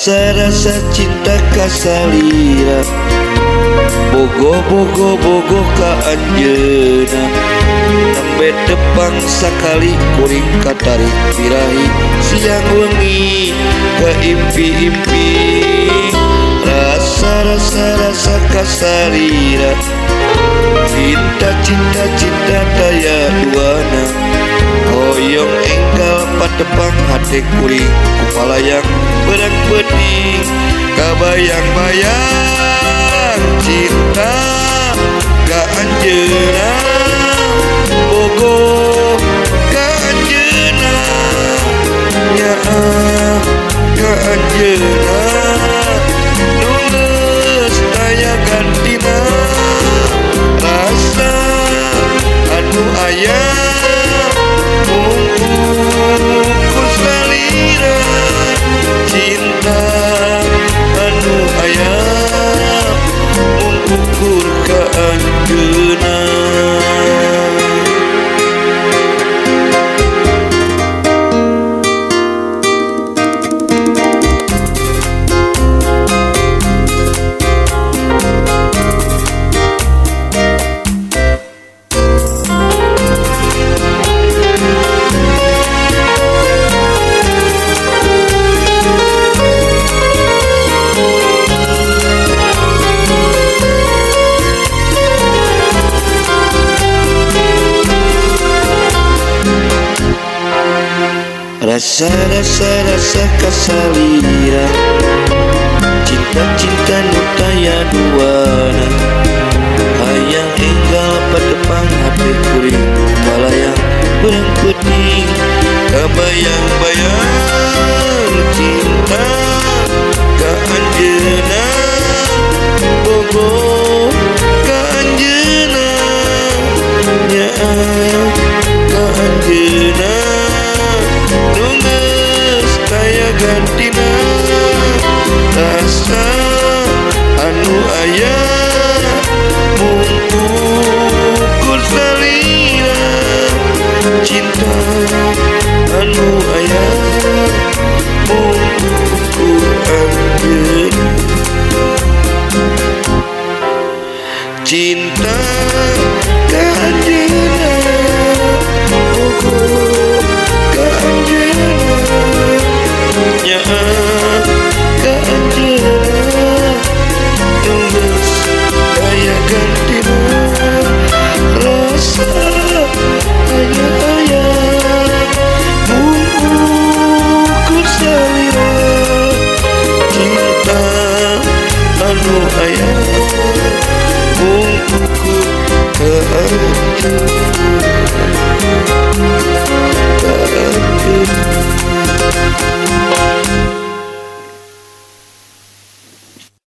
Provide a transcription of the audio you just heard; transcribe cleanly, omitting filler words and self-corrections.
Rasa-rasa cinta kasalira, bogo-bogo bogo ka anjeunna. Nembe tepang sakali kuring katarik birahi, siang wengi kaimpi-impi. Rasa-rasa rasa kasalira, cinta cinta cinta daya duana. Hoyong enggal patepang hate kuring kupalayang berang peuting kabayang-bayang cinta ka anjeunna, bogo ka anjeunna, nyaah ka anjeunna, nu geus taya gantina. Rasa anu aya ku salira, cinta anu aya mung ukur ka anjeunna. Rasa rasa rasa kasalira, cinta cinta nu taya duana. Hayang enggal patepang hate kuring malayang berang peuting kabayang-bayang cinta ka anjeunna, bogo ka anjeunna, nyaah ka anjeunna, nu geus taya gantina. Rasa anu aya mung ukur salira, cinta anu aya mung ukur anjeunna. Cinta ka anjeunna, bogo ka anjeunna, nyaah ka anjeunna, nu geus taya gantina. Rasa aya aya mung ukur salira, cinta anu aya mung ukur ka anjeunna.